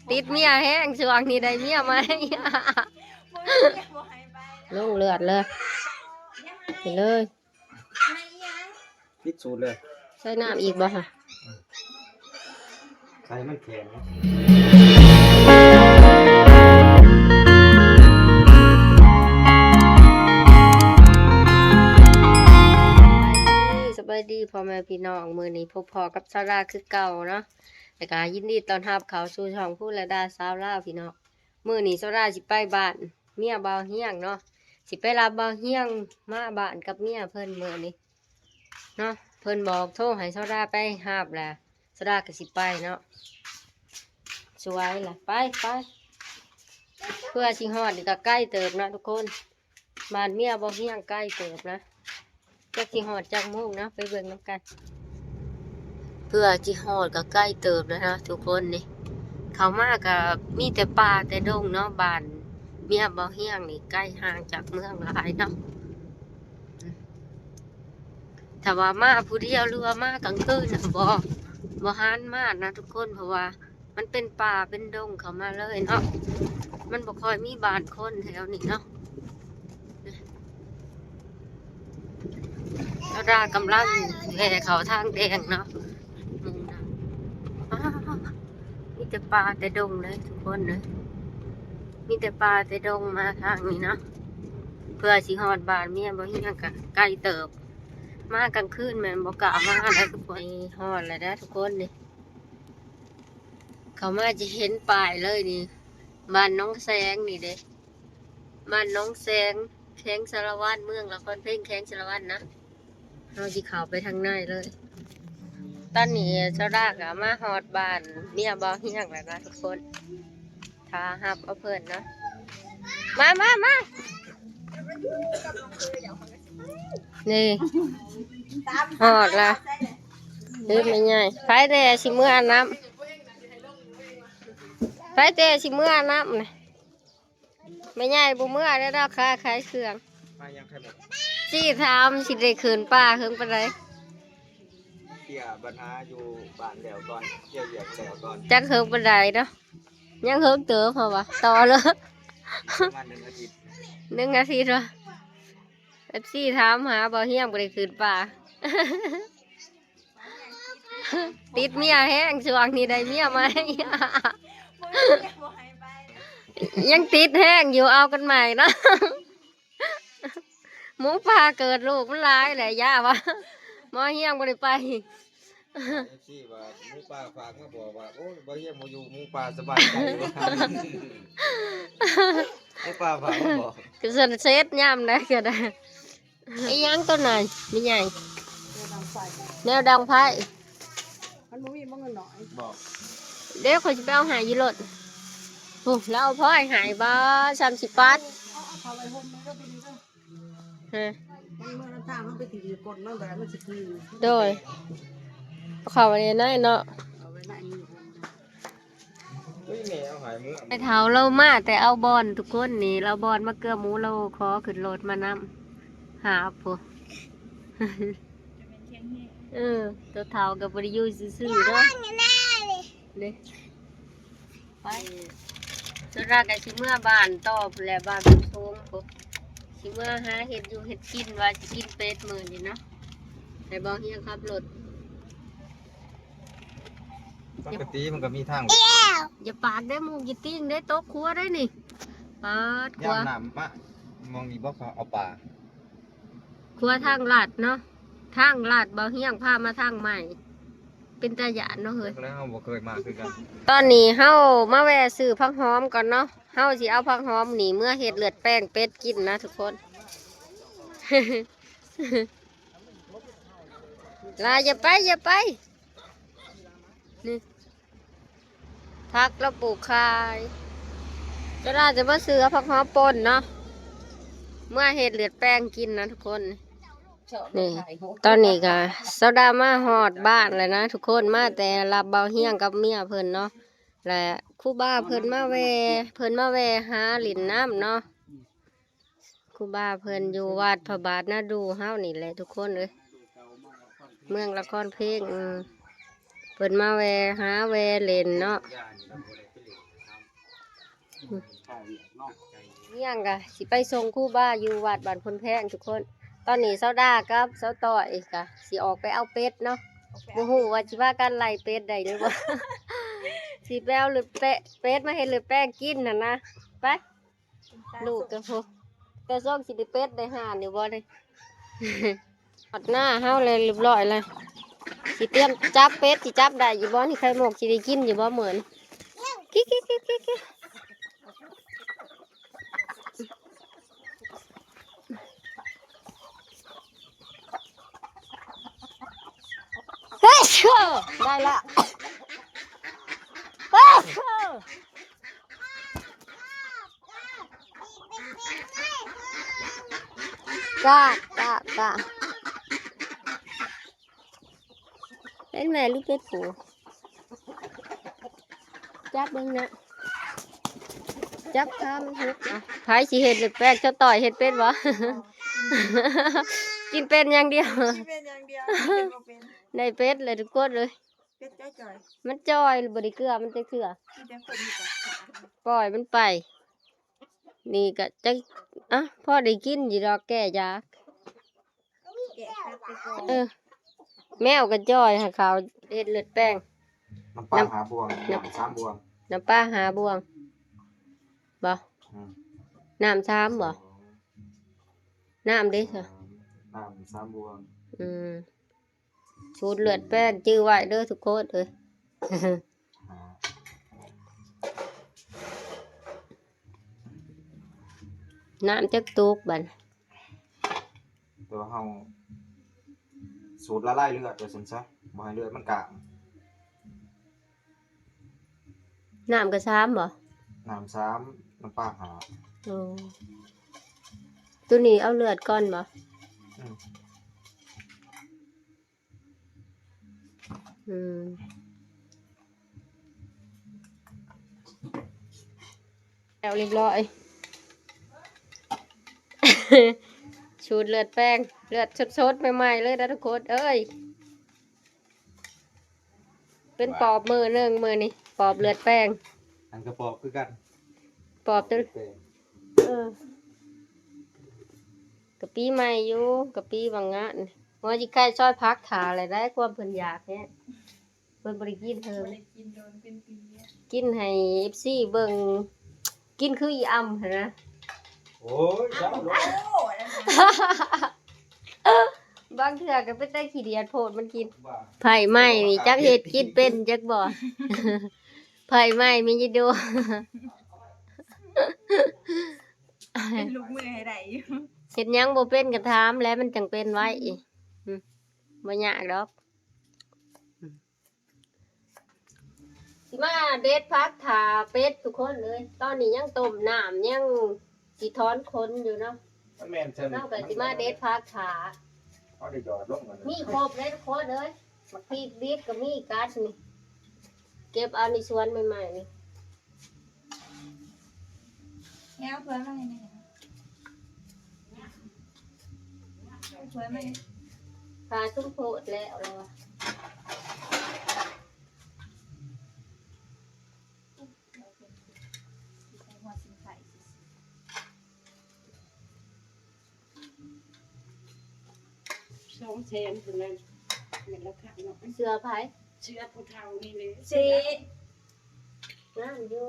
ຕິດເມຍແຮງ ຊ່ວງນີ້ໄດ້ເມຍໃໝ່ ລົງເລືອດເລີຍ ໄປເລີຍ ຕິດສູດເລີຍ ໃສ່ນ້ຳອີກບໍ່ຫະ? ໃສ່ມັນແຂງ ສະບາຍດີພໍ່ແມ່ພີ່ນ້ອງ ມື້ນີ້ພົບພໍ້ກັບສາວດາຄືເກົ່າເນາະ ແລ້ວກະຍິນດີຕ້ອນຮັບເຂົ້າສູ່ຊ່ອງພູລະດາສາວລາວ ພີ່ນ້ອງ. ມື້ນີ້ສາວດາຊິໄປບ້ານເມຍບ່າວຮຽງເນາະ ຊິໄປຮັບບ່າວຮຽງມາບ້ານກັບເມຍເພິ່ນມື້ນີ້ເນາະ ເພິ່ນບອກໂທໃຫ້ສາວດາໄປຮັບ ແລ້ວສາວດາກໍຊິໄປເນາະ ສວຍລະ ໄປ ໄປ ເພື່ອຊິຮອດນີ້ກໍໄກເຕີບເນາະທຸກຄົນ. ບ້ານເມຍບ່າວຮຽງໄກເຕີບນະ ຈັກຊິຮອດຈັກໂມງນະ ໄປເບິ່ງນຳກັນ ເພື່ອຊິຮອດກໍໄກເຕີບແລ້ວນະທຸກຄົນນີ້ ເຂົ້າມາກໍມີແຕ່ປ່າແຕ່ດົງເນາະ ບ້ານເມຍບ່າວຮຽງນີ້ໄກຫ່າງຈາກເມືອງຫຼາຍເນາະ ຖ້າວ່າມາຜູ້ດຽວ ຫຼືວ່າມາກາງຄືນນະ ບໍ່ ບໍ່ຫັນມານະທຸກຄົນ ເພາະວ່າ ມັນເປັນປ່າເປັນດົງເຂົ້າມາເລີຍເນາະ ມັນບໍ່ຄ່ອຍມີບ້ານຄົນແຖວນີ້ເນາະ ສາວດາກຳລັງແລ່ເຂົ້າທາງແດງເນາະ ອ້າວ ມີແຕ່ປ່າແຕ່ດົງເລີຍທຸກຄົນເອີຍ ມີແຕ່ປ່າແຕ່ດົງມາທາງນີ້ເນາະ ເພື່ອຊິຮອດບ້ານເມຍບ່າວຮຽງກໍໄກເຕີບ ມາກາງຄືນແມ່ນບໍ່ກ້າມາແລ້ວ ກໍບໍ່ຮອດແລ້ວເດີທຸກຄົນນີ້. ເຂົ້າມາຈະເຫັນປ້າຍເລີຍນີ້ ບ້ານໜອງແສງນີ້ເດ້ ບ້ານໜອງແສງ ແຂວງສາລະວັນ ເມືອງລະຄອນເພັງ ແຂວງສາລະວັນນະ ເຮົາຊິເຂົ້າໄປທາງໃນເລີຍ. ຕອນນີ້ສາວດາກໍມາຮອດບ້ານເມຍບ່າວຮຽງແລ້ວນະທຸກຄົນ. ຖ້າຮັບເອົາເພິ່ນເນາະ ມາ ມາ ມາ ນີ້ ຮອດລະ ເອີ ແມ່ໃຫຍ່ ໃຜແດ່ຊິເມືອອາບນ້ຳ ໃຜແດ່ຊິເມືອອາບນ້ຳນະ ແມ່ໃຫຍ່ບໍ່ເມືອແລ້ວດອກ ຄາຂາຍເຄື່ອງ ມາຍັງ ໃຄໝົດ ຊິຖາມຊິໄດ້ຂຶ້ນປ່າເຫິງປານໃດ ເຈ້ຍບັນຫາຢູ່ບ້ານແລ້ວກ່ອນ ເຈ້ຍວຽກແລ້ວກ່ອນ ຈັກເຫິງປານໃດເນາະ ຍັງເຫິງເຕີບເຮົາວ່າ ຕໍ່ເລີຍ ປະມານໜຶ່ງອາທິດ ໜຶ່ງອາທິດວ່າ ເອັຟຊີຖາມຫາບ່າວຮຽງບໍ່ໄດ້ຂຶ້ນປ່າ ຕິດເມຍແຮງ ຊ່ວງນີ້ໄດ້ເມຍໃໝ່ ຍັງຕິດແຮງຢູ່ ເອົາກັນໃໝ່ເນາະ. ໝູປ່າເກີດລູກມັນຫຼາຍແຫຼະ ຢ້າວ່າ ໝໍຮຽງບໍ່ໄດ້ໄປ ເອັຟຊີວ່າໝູປ່າຝາກມາບອກວ່າ ໂອ້ຍ ບໍ່ຮຽງບໍ່ຢູ່ ໝູປ່າສະບາຍໃຈວ່າ ໝູປ່າຝາກມາບອກ ກໍສັນເສັດຍາມໃດກໍໄດ້. ອີຫຍັງຕົວນັ້ນແມ່ໃຫຍ່? ແນວດັງໄຟ ແນວດັງໄຟ ມັນບໍ່ມີບໍ່ເງິນໜ້ອຍ ບອກ ເດ້ ຂ້ອຍຊິໄປເອົາໃຫ້ຢູ່ລົດ ໂອ້ ລາວເອົາພ້ອຍໃຫ້ບໍ່ ຊ່ຳຊິປັດ ເອົາ ເອົາຜ້າໄວ້ຫົ່ມໃຫ້ເດີ ຮະ ມັນເມືອນຳທາງ ເຮົາໄປຖິ້ມຢູ່ກົ້ນມັນ ແບບມັນຊິຄື ໂດຍ ເອົາເຂົ້າໄວ້ໃນເນາະ ເອົາໄວ້ໃນນີ້ ເອີຍ ແມ່ເອົາໃຫ້ເມືອ ໄອ້ເຖົ້າລາວມາແຕ່ເອົາບ່ອນ ທຸກຄົນນີ້ ລາວບ່ອນມາເກືອໝູ ລາວຂໍຂຶ້ນລົດມານຳ ຫາບພຸ້ນ ເອີ ຕົວເຖົ້າກໍບໍ່ໄດ້ຢູ່ຊື່ໆເນາະ ນີ້ ໄປ ສ່ວນຫຼາຍກໍຊິເມືອບ້ານຕໍ່ພຸ້ນແຫຼະ ບ້ານໂພນສູງພຸ້ນ ຊິເມືອຫາເຮັດຢູ່ເຮັດກິນ ວ່າຊິກິນເປັດມື້ນີ້ເນາະ ໃຫ້ບ່າວຮຽງຂັບລົດ ປົກກະຕິມັນກໍມີທາງ ຢ່າປາກເດ້ ໝູກຢ່າຕີງເດ້ ຕົກຂົວໄດ້ນີ້ ປາດ ຂົວ ຍາມນ້ຳມາ ໝ່ອງນີ້ບໍ່ ເຂົາເອົາປາ ຂົວທາງລາດເນາະ ທາງລາດ ບ່າວຮຽງພາມາທາງໃໝ່ ເປັນຕາຢ້ານເນາະເຮີ້ຍ ແລ້ວເຮົາບໍ່ເຄີຍມາຄືກັນ ຕອນນີ້ເຮົາມາແວ່ຊື້ຜັກຫອມກ່ອນເນາະ ເຮົາຊິເອົາຜັກຫອມນີ້ເມືອເຮັດເລືອດແປງເປັດກິນນະທຸກຄົນ ຫຼາ ຢ່າໄປ ຢ່າໄປ ນີ້ ຜັກລາວປູກຂາຍ ສາວດາຈະມາຊື້ເອົາຜັກຫອມປົ່ນເນາະ ເມືອເຮັດເລືອດແປງກິນນະທຸກຄົນ ນີ້ ຕອນນີ້ກໍສາວດາມາຮອດບ້ານແລ້ວນະທຸກຄົນ ມາແຕ່ຮັບບ່າວຮຽງກັບເມຍເພິ່ນເນາະ ແລະ ຄູບາເພິ່ນມາແວ່ ເພິ່ນມາແວ່ຫາຫຼິ້ນນຳເນາະ. ຄູບາເພິ່ນຢູ່ວັດພະບາດນາດູເຮົານີ້ແຫຼະທຸກຄົນເອີຍ ເມືອງລະຄອນເພັງ ເພິ່ນມາແວ່ຫາແວ່ຫຼິ້ນເນາະ ອືມ ເນາະ ຫຍັງກະຊິໄປສົ່ງຄູບາຢູ່ວັດບ້ານໂພນແພງທຸກຄົນ. ຕອນນີ້ຊາວດາກັບຊາວຕ້ອຍກະຊິອອກໄປເອົາເປັດເນາະ ບໍ່ຮູ້ວ່າຊິພາກັນໄລ່ເປັດໄດ້ຫຼືບໍ່ ຊິໄປເອົາເລືອດແປະ ເປັດມາເຮັດເລືອດແປງກິນຫັ້ນນະ. ໄປ ລູກກະພຸ້ນ ແຕ່ຊ່ວງຊິໄດ້ເປັດໄດ້ຫ່ານຢູ່ບໍ່ນີ້? ຮອດໜ້າເຮົາແລ້ວ ຮຽບຮ້ອຍແລ້ວ ຊິຕຽມຈັບເປັດ ຊິຈັບໄດ້ຢູ່ບໍ່ນີ້? ໄຂ່ມຸກຊິໄດ້ກິນຢູ່ບໍ່ມື້ນີ້? ກິກໆໆໆ ເຮີ້ຍ ໄດ້ລະ ເຮີ້ຍ. ກະ ກະ ກະ ເປັນແມ່ຫຼືເປັດຜູ້? ຈັບເບິ່ງນະ ຈັບຂາມັນຫົກ. ເອົາ ໃຜຊິເຮັດເລືອດແປງ? ຊາວຕ້ອຍເຮັດເປັນບໍ່? ກິນເປັນຢ່າງດຽວ ກິນເປັນຢ່າງດຽວ ເຮັດບໍ່ເປັນ. ໄດ້ເປັດແລ້ວທຸກຄົນເອີຍ. ເປັດຈ່ອຍໆ ມັນຈ່ອຍ ບໍ່ໄດ້ເກືອມັນຈັກເທື່ອ ມີແຕ່ຄົນມີປາກຂາ ປ່ອຍມັນໄປ. ນີ້ກະຈັກ ອະ ພໍໄດ້ກິນຢູ່ດອກ ແກ້ຢາກ ແກະຄັດໄປກ່ອນ. ເອີ ແມວກະຈ່ອຍ ຫາເຂົາເຮັດເລືອດແປງ. ນ້ຳປາ ນ້ຳ ຫ້າບ່ວງ ນ້ຳ ນ້ຳສາມບ່ວງ ນ້ຳປາຫ້າບ່ວງບໍ່? ອືມ ນ້ຳສາມບໍ່? ສອງ ນ້ຳເດ້ ສາມ ນ້ຳສາມບ່ວງ. ອືມ ສູດເລືອດແປງຈື່ໄວ້ເດີທຸກຄົນເອີຍ. ນ້ຳຈັກຕຸກບັດ? ແຕ່ວ່າເຮົາສູດລະລາຍເລືອດວ່າຊັ້ນຊະ ບໍ່ໃຫ້ເລືອດມັນກາງ. ນ້ຳກະສາມບໍ່? ນ້ຳສາມ ນ້ຳປາຫ້າ. ໂອ້ ໂຕນີ້ເອົາເລືອດກ່ອນບໍ່? ອືມ. ອືມ ແລ້ວຮຽບຮ້ອຍ ສູດເລືອດແປງ ເລືອດສົດໆ ໃໝ່ໆ ເລີຍນະທຸກຄົນເອີຍ. ເປັນປອບມື້ໜຶ່ງ ມື້ນີ້ປອບເລືອດແປງ. ອັນກະປອບຄືກັນ ປອບຕົວ ປອບແປງ. ເອີ ກະປີໃໝ່ຢູ່ ກະປີຫວ່າງງານ. ວ່າຊິໄກ່ຊອຍຜັກຖ້າແລ້ວໄດ໋ ຄວາມເພິ່ນຢາກແທ້ ເພິ່ນບໍ່ໄດ້ກິນເທື່ອ ບໍ່ໄດ້ກິນໂດນເປັນປີແລ້ວ. ກິນໃຫ້ເອັຟຊີເບິ່ງ ກິນຄືອີ່ອ່ຳຫັ້ນນະ. ໂອ້ຍ ເຈົ້າໂລດ ບາງເທື່ອກະເປັນແຕ່ຂີ້ດຽດໂພດມັນກິນ. ວ່າ ໃຜໃໝ່ນີ້ຈັກເຮັດກິນເປັນຈັກບໍ່? ໃຜໃໝ່ມີຢູ່ດູ ເປັນລູກມືໃຫ້ໄດ້ຢູ່. ເຮັດຫຍັງບໍ່ເປັນກະຖາມແຫຼະ ມັນຈັ່ງເປັນໄວ. ອືມ ບໍ່ຍາກດອກ. ອືມ ຊິມາເດັດຜັກຖ້າເປັດທຸກຄົນເອີຍ. ຕອນນີ້ຍັງຕົ້ມນ້ຳ ຍັງຊິຖອນຂົນຢູ່ເນາະ. ມັນແມ່ນຊັ້ນ ເຮົາກະຊິມາເດັດຜັກຖ້າ ເຮົາໄດ້ຢອດລົງ ມີຄົບເລີຍທຸກຄົນເອີຍ. ໝາກພິກດິບກະມີ ກັດນີ້ ເກັບເອົາໃນສວນໃໝ່ໆ ນີ້. ແຮວຖ້ວຍມາໃຫ້ແດ່ ຖ້ວຍມາໃຫ້. ປາສົມໂພດແລ້ວລະວ່າ ສອງແສນພຸ້ນແຫຼະ ແມ່ນລາຄາເນາະ. ເສື້ອໃຜ? ເສື້ອຜູ້ເຖົ້ານີ້ແຫຼະ. ເຊ ງາມຢູ່.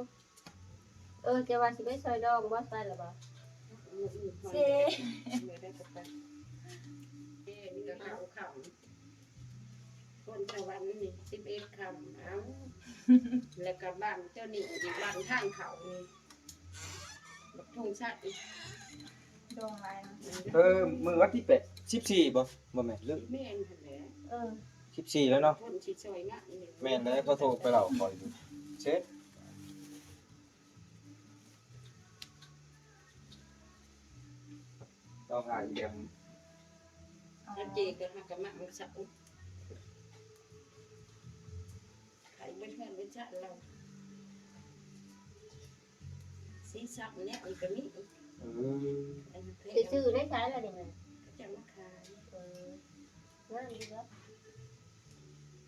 ເອີ ແກວ່າຊິໄປຊ່ອຍດອງບໍ່? ໄປລະບໍ່? ເຊ ເອີ ໄດ້ກະໄປ. ເອີ ນີ້ກະເຂົ້າຄ່ຳ ຄົນສະຫວັນນີ້ສິບເອັດຄ່ຳ. ເອົ້າ ແລ້ວກະບ້ານເຈົ້ານີ້ອີກ ບ້ານທາງເຂົ້ານີ້ ບັກທຸ່ງຊະ ດອງຫຼາຍເນາະ. ເອີ ມື້ວັນທີແປດ ສິບສີ່ບໍ່? ບໍ່ແມ່ນ ຫຼື ແມ່ນຫັ້ນແຫຼະ. ເອີ ສິບສີ່ແລ້ວເນາະ. ຄົນຊິຊ່ອຍງານນີ້ ແມ່ນແລ້ວ ເຂົາໂທໄປເລົ່າຂ້ອຍຢູ່ ເຊັດ ຕ້ອງຫາອີ່ແບມ. ອັນເຈກະຫາກະມາມື້ເຊົ້າ ໄປເບິດເຮືອນເບິດຊານລາວ. ສີສັກແນວນີ້ກະມີ. ເອີ ໄປຊື້ໃນໃສລະນີ້? ເຂົາເຈົ້າມາຂາຍ. ເອີ ງາມດີເນາະ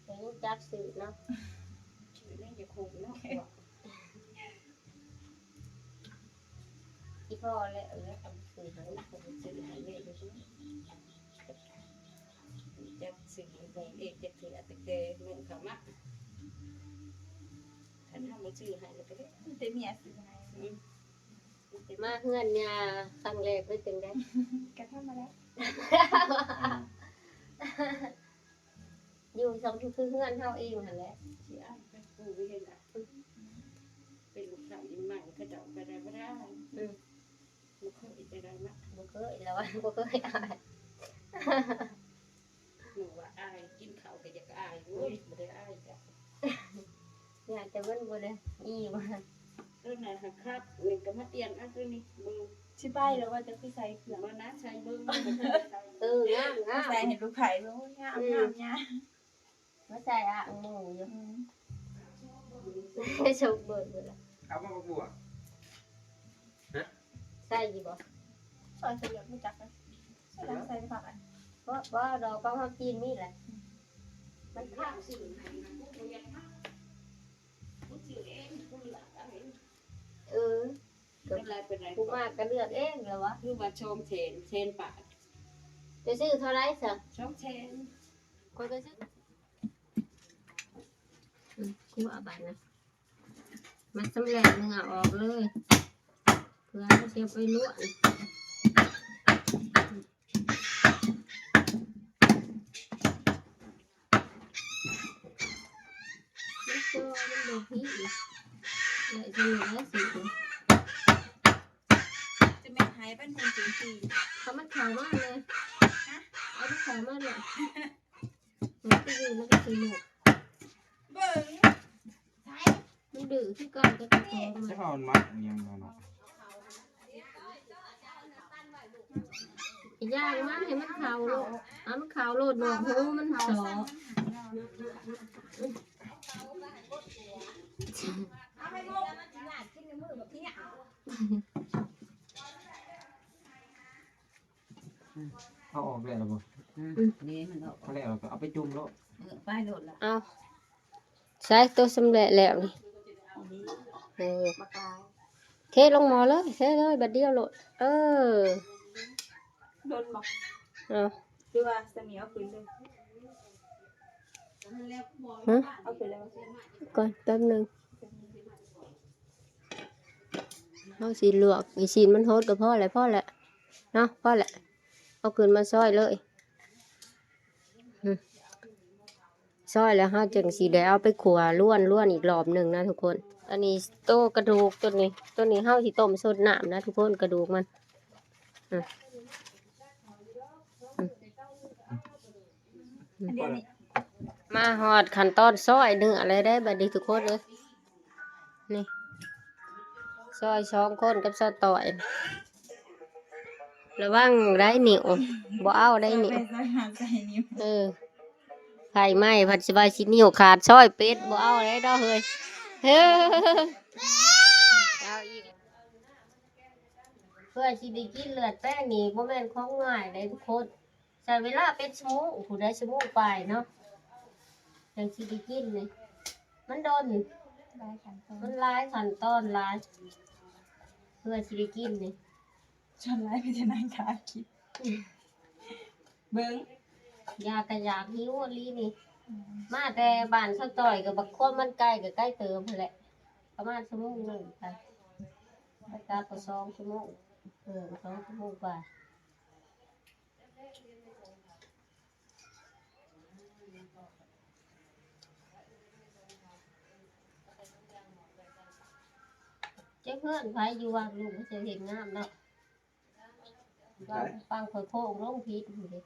ແຕ່ຍັງຈັກຊື້ເນາະ ຊື້ໃນຢາກໂຄງເນາະ. ພໍແລ້ວ ເອີ ຄັນຊື້ໃຫ້ ຄັນຊື້ໃຫ້ແມ່ຢູ່ ຈັກຊື້ໃຫ້ເອງຈັກເທື່ອ ຕັ້ງແຕ່ເງິນເຂົ້າມາ ຄັນເຮົາບໍ່ຊື້ໃຫ້ ແລ້ວກໍໄດ້ ມີແຕ່ເມຍຊື້ໃຫ້ ອືມ ມາເຮືອນຍ່າຄັ້ງແລກເປັນຈັ່ງໃດ? ກໍທຳມະດາ ຢູ່ຊ່ອງຄືເຮືອນເຮົາເອງຫັ້ນແຫຼະ ຊິອ້າຍໄປ ກູໄປເຫັນລະ ເປັນລູກຄ້າໃໝ່ ເຂົາເຈົ້າກໍໄດ້ບໍ່ໄດ້ ອືມ ບໍ່ເຄີຍຈະໄດ້ມາ ບໍ່ເຄີຍ ລາວວ່າບໍ່ເຄີຍອາຍ ໜູວ່າອາຍ ກິນເຂົ້າກໍຢາກອາຍ ໂອ້ຍ ບໍ່ໄດ້ອາຍຈ້ະ ຢາກແຕ່ມັນບໍ່ໄດ້ອີ່ມາ ເອີ ນະ ຄັບ ນີ້ກໍມາປ່ຽນເອົາຕົວນີ້ ເບິ່ງ ຊິໄປແລ້ວວ່າຈະໄປໃສ່ເຄື່ອງ ບໍ່ນະ ໃສ່ເບິ່ງ ເອີ ງາມໆ ໃສ່ໃຫ້ລູກໃພ້ເບິ່ງ ໂອ້ຍ ງາມ ອືມ ງາມ ງາມ ມາໃສ່ອ່າງໝູຢູ່ ອືມ ໃສ່ຊົກເບີດພຸ້ນລະ ເອົາບໍ່ບັກບົວ ຮະ ໃສ່ຢູ່ບໍ່? ຊອຍ ໃສ່ເລືອດ ຮູ້ຈັກນະ ໃສ່ ໃສ່ຜັກອັນ ບໍ່ ບໍ່ດອກ ຂອງເຮົາກິນມີແຫຼະ ມັນຂາດ ຊື້ໃຫ້ນະ ບໍ່ຢາກເອົາ ຜູ້ຊື້ເອງ ຜູ້ເລືອກເອົາເອງ ເອີ ເປັນໄລ ເປັນໄລ ຜູ້ມາກກໍເລືອກເອງແລ້ວວະ ຄືວ່າສອງແສນ ແສນປາຍ ຈະຊື້ເທົ່າໃດຊະ? ສອງແສນ ຂ້ອຍກໍຊື້ ອືມ ກວບາດນະ ມັນສຳແລັດເນື້ອອອກເລີຍ ເພື່ອເຮົາຊິເອົາໄປລວກ ມັນຈໍ ມັນບໍ່ພີ້ ໄດ້ສ່ຳນີ້ແຫຼະຊິ ຈະແມ່ນໃຜເປັນຄົນຈີນຕີ ເອົາມັນເຂົ້າມາເລີຍ ຮະ ເອົາມັນເຂົ້າມາເລີຍ ມັນກໍຢູ່ ມັນກໍຊິໝົດ ເບິ່ງ ມັນດື້ຄືກັນກັບຂອງມັນ ຈັກເອົາມັນມັກອີ່ຫຍັງເນາະ ຢ່າງມັນໃຫ້ມັນເຂົ້າໂລດ ເອົາມັນເຂົ້າໂລດ ໜອກຫູມັນເສາະ ເອົາອອກໄດ້ແລ້ວບໍ່? ອືມ ນີ້ມັນອອກ ພໍແລ້ວກໍເອົາໄປຈຸ່ມໂລດ ເອີ ໄປໂລດລະ ເອົາ ໃສ່ໂຕສຳເລັດແລ້ວນີ້ ເອີ ເທລົງໝໍ້ເລີຍ ເທເລີຍ ບາດດຽວໂລດ ເອີ ດົນບໍ່? ເອົາ ຫຼືວ່າສະໝີເອົາຂຶ້ນເລີຍ? ຮະ? ເອົາຂຶ້ນເລີຍ ກ່ອນແປັບໜຶ່ງ ເຮົາຊິລວກອີ່ຊີ້ນມັນຫົດກໍພໍແຫຼະ ພໍແຫຼະເນາະ ພໍແຫຼະ ເອົາຂຶ້ນມາຊອຍເລີຍ ອືມ ຊອຍແລ້ວເຮົາຈຶ່ງຊິໄດ້ເອົາໄປຂົ້ວລວນໆອີກລອບໜຶ່ງນະທຸກຄົນ ອັນນີ້ໂຕກະດູກ ໂຕນີ້ ໂຕນີ້ເຮົາຊິຕົ້ມຊົດນ້ຳນະທຸກຄົນ ກະດູກມັນ ອືມ ອືມ ອັນດຽວນີ້ ມາຮອດຂັ້ນຕອນຊອຍເນື້ອແລ້ວເດ້ ບັດນີ້ທຸກຄົນເອີຍ ນີ້ ຊອຍສອງຄົນກັບຊາວຕ້ອຍ ລະວັງໄດ້ນິ້ວ ບໍ່ເອົາໄດ້ນິ້ວ ເອີ ໄຟໄໝ້ພັດຊິວ່າຊິນິ້ວຂາດ ຊອຍເປັດ ບໍ່ເອົາໄດ້ດອກເຮີ້ຍ ເອີ ເອົາອີກ ເພື່ອຊິໄດ້ກິນເລືອດແປງນີ້ບໍ່ແມ່ນຂອງງ່າຍເດ້ທຸກຄົນ. ໃຊ້ເວລາເປັນຊົ່ວໂມງພຸ້ນໄດ໋ ຊົ່ວໂມງປາຍເນາະ ຈັ່ງຊິໄດ້ກິນນີ້ ມັນດົນ ຫຼາຍຂັ້ນຕອນ ມັນຫຼາຍຂັ້ນຕອນຫຼາຍ ເພື່ອຊິໄດ້ກິນນີ້ ສ່ວນຫຼາຍມີແຕ່ນັ່ງຖ້າກິນ ເບິ່ງ ຢາກກະຢາກ ຫິວອີ່ຫຼີນີ້ ອືມ ມາແຕ່ບ້ານຊາວຕ້ອຍ ກໍບັກຄວາມມັນໄກ ກໍໄກເຕີບຫັ້ນແຫຼະ ປະມານຊົ່ວໂມງໜຶ່ງໄປ ໄປກັບກໍສອງຊົ່ວໂມງ ເອີ ສອງຊົ່ວໂມງກວ່າ. ຈັກເຮືອນໃຜຢູ່ວັງລຸງ ເຈົ້າເຮັດງາມເນາະ ວາງ ວາງຂ້ອຍໂພງລົງຜິດພຸ້ນເດ້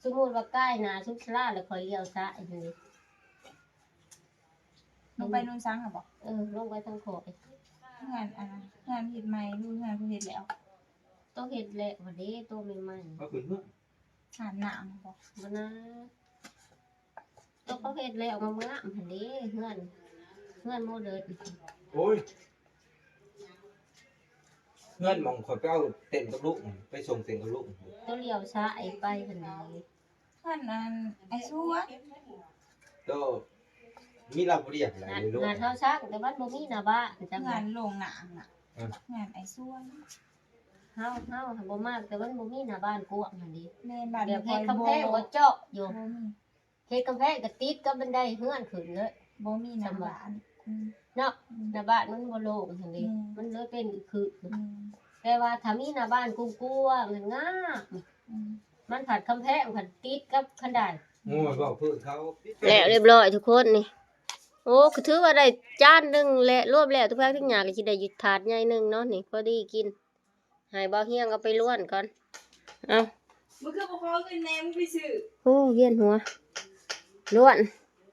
ສົມມຸດວ່າກາຍໜ້າສຸກສາລາ ແລ້ວຂ້ອຍລ້ຽວຊ້າຍຫັ້ນເດ້ ລົງໄປໂນນສັງຫັ້ນບໍ? ເອີ ລົງໄປທາງຂ້ອຍ ເຮືອນ ອັນ ເຮືອນເຮັດໃໝ່ ຫຼືເຮືອນເພິ່ນເຮັດແລ້ວ? ໂຕເຮັດແລ້ວຫັ້ນເດ້ ໂຕໃໝ່ໆ ເອົາຂຶ້ນເຮືອນ ຮ້ານນ້ຳບໍ? ບໍ່ນາ ໂຕເຂົາເຮັດແລ້ວງາມໆຫັ້ນເດ້ ເຮືອນ ເຮືອນໂມເດີນ ໂອ້ຍ ເຮືອນໝ່ອງຂ້ອຍໄປເອົາເຕັນກັບລຸງ ໄປສົ່ງເຕັນກັບລຸງ ໂຕລ້ຽວຊ້າຍໄປຫັ້ນເດ້ ເຮືອນອັນອ້າຍຊວນ ໂຕມີລາວຜູ້ດຽວແຫຼະ ນັ້ນ ລູກ ເຮືອນເຮົາຊັກ ແຕ່ມັນບໍ່ມີໜ້າບ້ານ ເຮືອນໂລງໜ້ານະ ເອີ ເຮືອນອ້າຍຊວນ. ເຮົາ ເຮົາຫັ້ນບໍ່ມັກ ແຕ່ມັນບໍ່ມີໜ້າບ້ານກວ້າງຫັ້ນເດ ແມ່ນ ບ້ານ ແບບເຮັດກຳແພງບໍ່ເຈາະຢູ່ ບໍ່ມີ ເຮັດກຳແພງກໍຕິດກັບບັນໄດເຮືອນຂຶ້ນເລີຍ ບໍ່ມີໜ້າບ້ານ ອືມ ເນາະ ອືມ ໜ້າບ້ານມັນບໍ່ໂລ່ງຫັ້ນເດ ແມ່ນ ມັນເລີຍເປັນຄື ອືມ ແຕ່ວ່າຖ້າມີໜ້າບ້ານກວ້າງໆ ງາມໆ ອືມ ມັນພັດກຳແພງພັດຕິດກັບຄັນໄດ ໂອ້ຍ ເວົ້າພື້ນເຂົາ ແລ້ວຮຽບຮ້ອຍທຸກຄົນນີ້ ໂອ້ ກໍຖືວ່າໄດ້ຈານໜຶ່ງແຫຼະ ລວມແລ້ວທຸກຢ່າງທຸກຢ່າງກໍຊິໄດ້ຢູ່ຖາດໃຫຍ່ໜຶ່ງເນາະ ນີ້ພໍດີກິນ ໃຫ້ບ່າວຮຽງເອົາໄປລ້ວນກ່ອນ ເອົາ ມຶງຄືບໍ່ຂໍເງິນແດ່ ມຶງໄປຊື້ ໂອ້ ວຽນຫົວ ລ້ວນ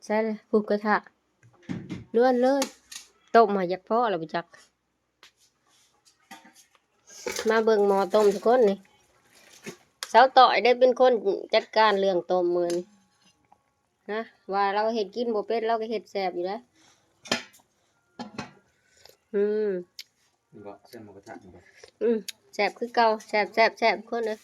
ໃສ່ເລີຍ ພຸ້ນກະທະ ລ້ວນເລີຍ ຕົ້ມຫາຢາກພໍແລ້ວບໍ່ຈັກ ມາເບິ່ງໝໍ້ຕົ້ມທຸກຄົນນີ້ ສາວຕ້ອຍໄດ້ເປັນຄົນຈັດການເລື່ອງຕົ້ມມື້ນີ້ ນະ ວ່າລາວເຮັດກິນບໍ່ເປັນ ລາວກໍເຮັດແຊບຢູ່ເດ້ ອືມ ນີ້ບໍ່ ໃສ່ໝູກະທະນີ້ບໍ່ ອືມ ແຊບຄືເກົ່າ ແຊບ ແຊບ ແຊບ ທຸກຄົນເອີຍ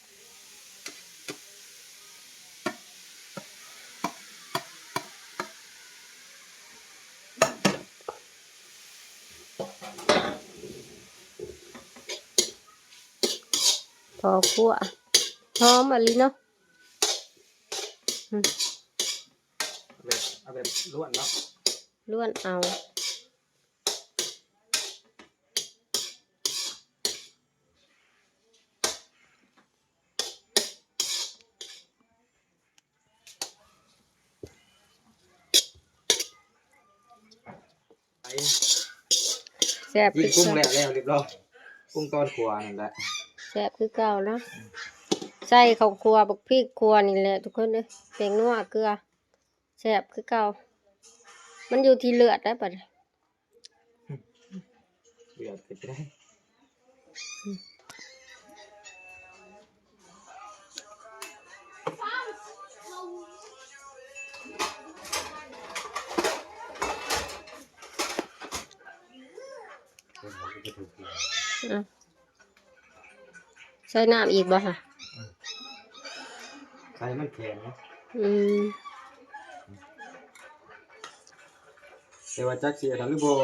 ພໍຄົວ ຫອມອີ່ຫຼີເນາະ ອືມ ແບບ ເອົາແບບລ້ວນເນາະ ລ້ວນເອົາ ແຊບຄືເກົ່າ ປຸງແລ້ວ ແລ້ວຮຽບຮ້ອຍ ປຸງຕອນຂົ້ວນັ້ນແຫຼະ ແຊບຄືເກົ່າເນາະ ໃສ່ເຂົ້າຂົ້ວ ບັກພິກຂົ້ວນີ້ແຫຼະທຸກຄົນເອີຍ ແປ້ງນົວ ເກືອ ແຊບຄືເກົ່າ ມັນຢູ່ທີ່ເລືອດໄດ໋ບັດນີ້ ເລືອດເປັນໄດ້ ອືມ ໃສ່ນ້ຳອີກບໍ່ຫະ? ໃສ່ໃຫ້ມັນແຂງເນາະ ອືມ ແຕ່ວ່າຈັກຊິອັນນັ້ນຫຼືບໍ່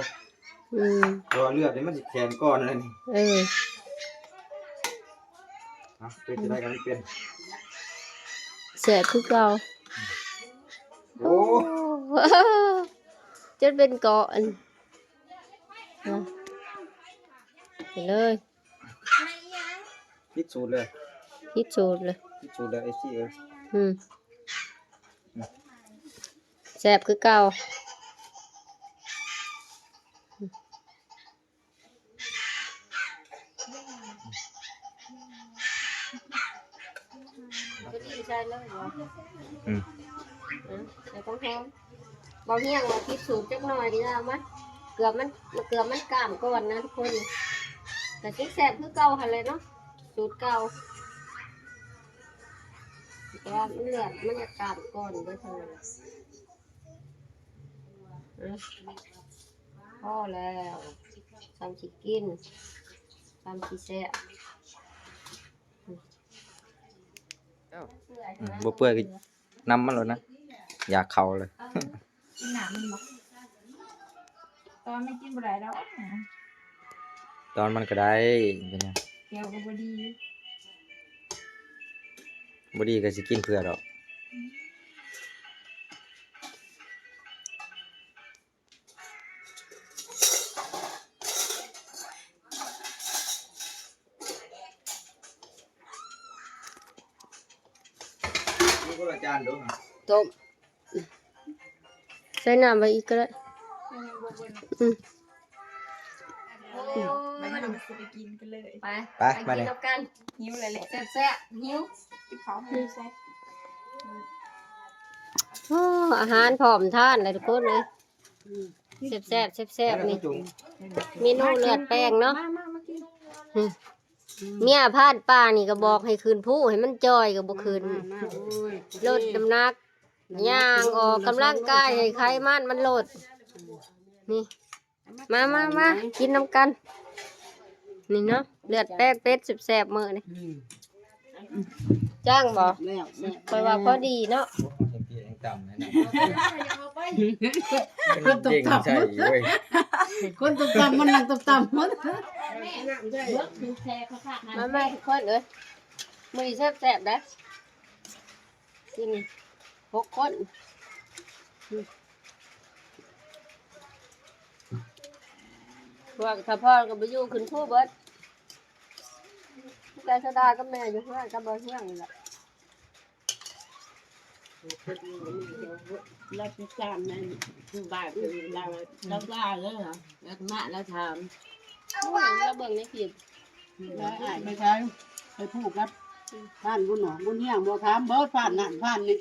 ອືມ ເພາະວ່າເລືອດນີ້ມັນຊິແຂງກ່ອນແລ້ວນີ້ ເອີ ເອົາ ເປັນຈັ່ງໃດກໍມັນເປັນ ແຊບຄືເກົ່າ ໂອ້ ໂອ້ ຈົນເປັນກ້ອນ ເອົາ ໄປເລີຍ ຜິດສູດເລີຍ ຜິດສູດເລີຍ ຜິດສູດເລີຍ ເອັຟຊີ ເອີຍ ອືມ ແຊບຄືເກົ່າ ພໍດີໃສ່ເລີຍບໍ່? ອືມ ເອີ ໃສ່ຂອງຫອມ ບໍ່ຮຽງວ່າຜິດສູດຈັກໜ້ອຍນີ້ລະ ມາ ເກືອບມັນ ເກືອບມັນກ້າມກ່ອນນະທຸກຄົນ ແຕ່ຊິແຊບຄືເກົ່າຫັ້ນແຫຼະເນາະ ສູດເກົ່າ ແຕ່ວ່າມັນເລືອດມັນຈະກ້າມກ່ອນເດີເທົ່ານັ້ນ ອືມ ພໍແລ້ວ ສ່ຳຊິກິນ ສ່ຳຊິແຊບ ອືມ ບໍ່ເປື່ອຍກໍນຳມັນໂລດນະ ຢາກເຂົ້າເລີຍ ກິນນ້ຳມັນບໍ່? ຕອນມັນກິນບໍ່ໄດ້ດອກ ຕອນມັນກໍໄດ້ ເປັນຫຍັງ? ແກ້ວກໍບໍ່ດີ ບໍ່ດີກໍຊິກິນເພື່ອດອກ ມີຄົນລະຈານເດີ ຕົ້ມ ໃສ່ນ້ຳໄວ້ອີກກໍໄດ້ ອືມ ໂອ້ຍ ໄປ ໄປ ໄປ ໄປ ໄປກິນນຳກັນ ຫິວແລ້ວແຫຼະ ແຊບໆ ຫິວ ກິນເຂົ້າໃຫ້ແຊບ ໂອ້ ອາຫານພ້ອມທານແລ້ວທຸກຄົນເອີຍ ແຊບໆ ແຊບໆ ນີ້ ເມນູເລືອດແປງເນາະ ມາ ມາ ມາກິນ ອືມ ເມຍຜ່ານປ່ານີ້ກໍບອກໃຫ້ຂຶ້ນພູໃຫ້ມັນຈ່ອຍກໍບໍ່ຂຶ້ນ ມາ ມາ ໂອ້ຍ ລົດນ້ຳໜັກ ຍ່າງອອກກຳລັງກາຍໃຫ້ໄຂມັນມັນລົດ ນີ້ ມາ ມາ ມາ ກິນນຳກັນ ນີ້ເນາະ ເລືອດແປງເປັດແຊບໆ ມື້ນີ້ ອືມ ຈ້າງບໍ່? ແຊບ ຂ້ອຍວ່າພໍດີເນາະ ໂອ້ ເຫັນເກງ ຕ່ຳໃຫ້ນຳ ຄົນຕົກຕ່ຳ ເກັ່ງໃສ່ເວີຍ ຄົນຕົກຕ່ຳມັນນັ່ງຕົກຕ່ຳໝົດ ມາ ມາທຸກຄົນເອີຍ ມື້ນີ້ແຊບໆເດ້ ກິນຫົກຄົນ ພວກສະພອນກໍບໍ່ຢູ່ ຂຶ້ນພູເບິດ ແຕ່ສະດາກັບແມ່ຢູ່ເຮືອນກັບບໍ່ເຮືອນນີ້ແຫຼະ ລາວຕິດຕາມໃນ ຄືບາດເພິ່ນ ລາວ ລາວວ່າເລີຍ ລາວມາ ລາວຖາມ ໂອ້ຍ ລາວເບິ່ງໃນຄລິບ ລາວອ້າຍໄປໃສ ໄປພູກັບ ອືມ ທ່ານບຸນໜອງ ບຸນຮຽງ ບໍ່ຖາມເບິດ ທ່ານນັ້ນ ທ່ານນີ້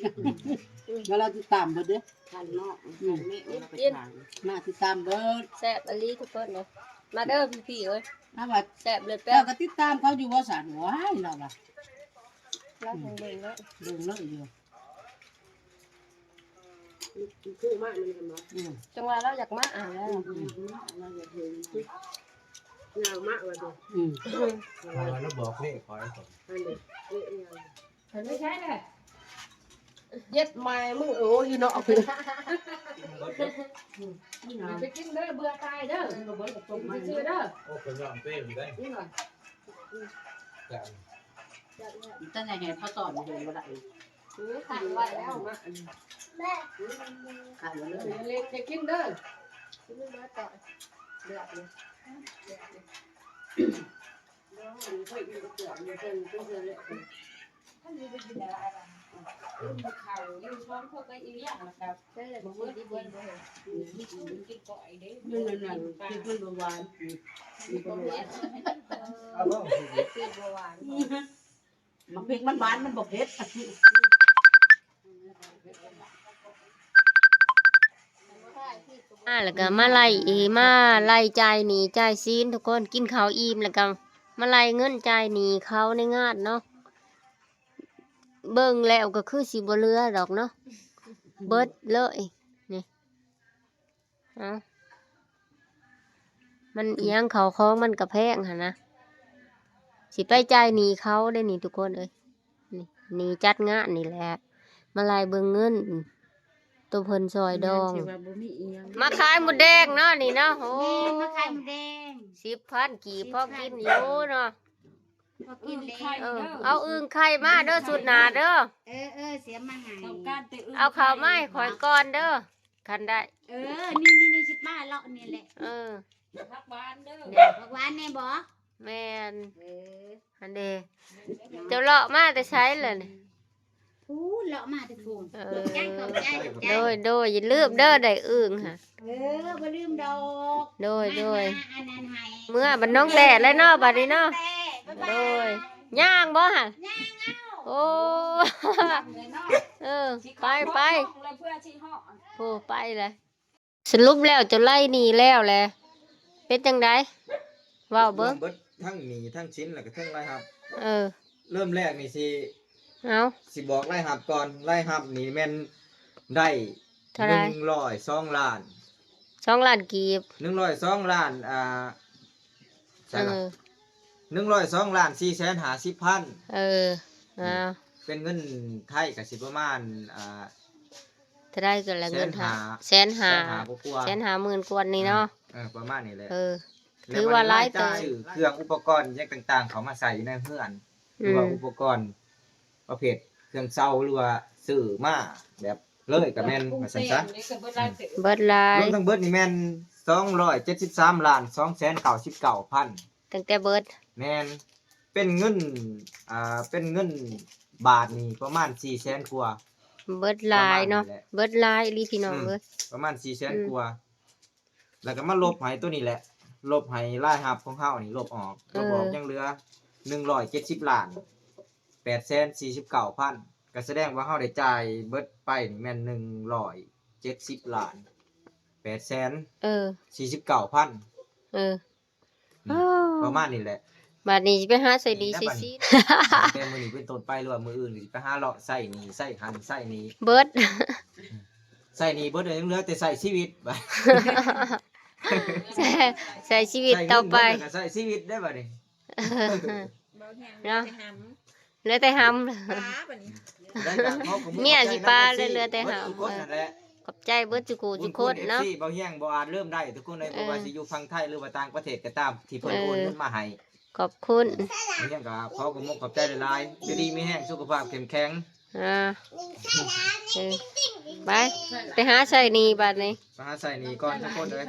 ອືມ ແລ້ວລາວຕິດຕາມເບິດເດ້ ທ່ານເນາະ ອືມ ທ່ານນີ້ ລາວໄປຖາມ ມາຕິດຕາມເບິດ ແຊບອີ່ຫຼີທຸກຄົນເນາະ ມາເດີພີ່ໆເອີຍ ລາວວ່າ ແຊບເລີດແປ້ວ ເຈົ້າກໍຕິດຕາມເຂົາຢູ່ບໍ່ຊັ້ນ ວ້າຍ ລາວວ່າ ລາວເບິ່ງເລີຍ ເບິ່ງເລີຍຢູ່ ຄືມາ ມັນກໍມາ ອືມ ຈັ່ງວ່າລາວຢາກມາ ອ່າ ແລ້ວ ອືມ ລາວຢາກເຫັນ ຍ່າງມາວ່າຕິ ອືມ ອືມ ຖ້າວ່າລາວບອກເລກຂ້ອຍ ອັນນີ້ເລກອີ່ຫຍັງ ເພິ່ນໄປໃສແຫຼະ ເຢັດໃໝ່ມຶງ ໂອ້ຍ ຢູ່ນອກ ໄປກິນເດີ ເບື່ອຕາຍເດີ ກິນຊື່ໆເດີ ໂອ້ ເພິ່ນຍອມເປັນໄດ້ ນີ້ຫວາ ແຕ່ ແຕ່ໃນແຫບເຂົາຕອນເດີນບໍ່ໄດ້ ເອີ ຂັງໄວ້ແລ້ວ ມາອັນນີ້ ແມ່ ຂັງໄວ້ເລີຍ ເລັກໄດ້ກິນເດີ ກິນເບີດຕໍ່ ເລືອກເລີຍ ເລືອກເລີຍ ນັ້ນໆ ພລິກມັນບໍ່ຫວານ ພລິກບໍ່ຫວານ ໝາກພລິກມັນຫວານ ມັນບໍ່ເຜັດ ອ່າ ແລ້ວກໍມາໄລ່ ມາໄລ່ຈ່າຍໜີ້ຈ່າຍສິນ ທຸກຄົນ ກິນເຂົ້າອີ່ມ ແລ້ວກໍມາໄລ່ເງິນຈ່າຍໜີ້ເຂົາໃນງານເນາະ ເບິ່ງແລ້ວກໍຄືຊິບໍ່ເຫຼືອດອກເນາະ ເບິດເລີຍ ນີ້ ເອົາ ມັນອີ່ຫຍັງ ເຂົ້າຂອງມັນກໍແພງຫັ້ນນະ ຊິໄປຈ່າຍໜີ້ເຂົາເດ້ນີ້ ທຸກຄົນເອີຍ ນີ້ ໜີ້ຈັດງານນີ້ແຫຼະ ມາໄລ່ເບິ່ງເງິນ ໂຕເພິ່ນຊ່ອຍດອງ ແມ່ນ ຊິວ່າບໍ່ມີອີ່ຫຍັງ ມາຂາຍໝົດແດງເນາະນີ້ເນາະ ໂອ້ ແມ່ນ ມາຂາຍໝົດແດງ ສິບພັນກີບ ສິບພັນ ພໍກິນຢູ່ເນາະ ພໍກິນແລ້ວ ເອີ ເອົາອຶ່ງໄຂ່ມາເດີ ຊຸດໜ້າເດີ ເອີໆ ເສຍມາໃຫ້ ຕ້ອງການແຕ່ອຶ່ງ ເອົາເຂົ້າມາໃຫ້ຂ້ອຍກ່ອນເດີ ຄັນໄດ້ ເອີ ນີ້ໆໆ ຊິມາເລາະນີ້ແຫຼະ ເອີ ຜັກຫວານເດີ ແມ່ນ ຜັກຫວານແດ່ບໍ ແມ່ນ ເອີ ຫັ້ນເດ ເຈົ້າເລາະມາແຕ່ໃສລະນີ້ ພຸ້ນ ເລາະມາແຕ່ພຸ້ນ ເອີ ຂອບໃຈ ຂອບໃຈ ຂອບໃຈ ໂດຍ ໂດຍ ຢ່າລືມເດີ ໄດ້ອຶ່ງຫະ ເອີ ບໍ່ລືມດອກ ໂດຍ ໂດຍ ມາ ມາອັນນັ້ນໃຫ້ ເມືອບັດໜອງແຕ້ແລ້ວເນາະ ບັດນີ້ເນາະ ແຕ້ ບາຍບາຍ ໂດຍ ຍ່າງບໍ່ຫະ ຍ່າງເອົາ ໂອ້ ເອີ ໄປ ໄປ ໂອ້ ໄປແລ້ວ ສະຫຼຸບແລ້ວເຈົ້າໄລ່ໜີ້ແລ້ວແຫຼະ ເປັນຈັ່ງໃດ ເວົ້າເບິ່ງ ລວມເບິດທັງໜີ້ທັງສິນ ແລ້ວກໍທັງລາຍຮັບ ເອີ ເລີ່ມແລກນີ້ຊິ ເອົາ ຊິບອກລາຍຮັບກ່ອນ ລາຍຮັບນີ້ແມ່ນໄດ້ເທົ່າໃດ ໜຶ່ງຮ້ອຍສອງລ້ານ ສອງລ້ານກີບ ໜຶ່ງຮ້ອຍສອງລ້ານ ອ່າ ໃຊ່ລະ ເອີ ໜຶ່ງຮ້ອຍສອງລ້ານສີ່ແສນຫ້າສິບພັນ ເອີ ອືມ ເປັນເງິນໄທກໍຊິປະມານ ອ່າ ເທົ່າໃດກໍລະ ເງິນ ແສນຫ້າ ແສນຫ້າ ແສນຫ້າ ແສນຫ້າໝື່ນກວ່ານີ້ເນາະ ເອີ ປະມານນີ້ແຫຼະ ເອີ ຖືວ່າຫຼາຍເຕີບ ຊື້ເຄື່ອງອຸປະກອນຫຍັງຕ່າງໆ ເຂົ້າມາໃສ່ຢູ່ໃນເຮືອນ ຫຼືວ່າ ອືມ ອຸປະກອນປະເພດເຄື່ອງເຊົາ ຫຼືວ່າຊື້ມາແບບເລີຍກໍແມ່ນ ວ່າຊັ້ນຊະ ເບິດຫຼາຍເຕີບ ເບິດຫຼາຍ ລວມທັງເບິດນີ້ແມ່ນສອງຮ້ອຍເຈັດສິບສາມລ້ານສອງແສນເກົ້າສິບເກົ້າພັນ ຕັ້ງແຕ່ເບິດ ແມ່ນ ເປັນເງິນ ອ່າ ເປັນເງິນບາດນີ້ປະມານສີ່ແສນກວ່າ ເບິດຫຼາຍເນາະ ປະມານນີ້ແຫຼະ ເບິດຫຼາຍອີ່ຫຼີພີ່ນ້ອງເອີຍ ອືມ ປະມານສີ່ແສນ ອືມ ກວ່າ ແລ້ວກໍມາລົບໃຫ້ຕົວນີ້ແຫຼະ ລົບໃຫ້ລາຍຮັບຂອງເຮົານີ້ລົບອອກ ເອີ ລົບອອກຍັງເຫຼືອໜຶ່ງຮ້ອຍເຈັດສິບລ້ານແປດແສນສີ່ສິບເກົ້າພັນ ກໍສະແດງວ່າເຮົາໄດ້ຈ່າຍເບິດໄປນີ້ແມ່ນໜຶ່ງຮ້ອຍເຈັດສິບລ້ານແປດແສນ ເອີ ສີ່ສິບເກົ້າພັນ ເອີ ອືມ ປະມານນີ້ແຫຼະ ບາດນີ້ຊິໄປຫາໃສ່ໜີ້ໃສ່ສິນ ຕັ້ງແຕ່ມື້ນີ້ເປັນຕົ້ນໄປ ຫຼືວ່າມື້ອື່ນຊິໄປຫາເລາະໃຊ້ໜີ້ ໃຊ້ຫັ້ນໃຊ້ນີ້ ເບິດ ໃຊ້ໜີ້ເບິດ ຍັງເຫຼືອແຕ່ໃຊ້ຊີວິດ ໃຊ້ ໃຊ້ຊີວິດຕໍ່ໄປ ໃຊ້ເງິນເບິດແລ້ວກໍໃຊ້ຊີວິດໄດ້ບາດນີ້ ເນາະ ເຫຼືອແຕ່ຫຳ ເຫຼືອແຕ່ຫຳ ປາບາດນີ້ ໄດ້ກໍຂໍຂອບຄຸນ ເມຍຊິປາ ຂອບໃຈນຳ ເຫຼືອແຕ່ເຮົາ ເບິດທຸກຄົນນັ້ນແຫຼະ ຂອບໃຈເບິດສູ່ຄູ່ສູ່ຄົນເນາະ ຂອບຄຸນ ເອັຟຊີ ເບົາຮຽງ ບໍ່ອາດລືມໄດ້ທຸກຄົນເອີຍ ເອີ ບໍ່ວ່າຊິຢູ່ຝັ່ງໄທ ຫຼືວ່າຕ່າງປະເທດກໍຕາມ ທີ່ເພິ່ນ ເອີ ໂອນເງິນມາໃຫ້ ຂອບຄຸນ ເຮົາກໍຂໍຂອບອົກຂອບໃຈຫຼາຍໆ ຢູ່ດີມີແຮງ ສຸຂະພາບເຂັ້ມແຂງ ອ່າ ເອີ ໄປ ໄປຫາໃຊ້ໜີ້ບາດນີ້ ໄປຫາໃຊ້ໜີ້ກ່ອນທຸກຄົນເອີຍ.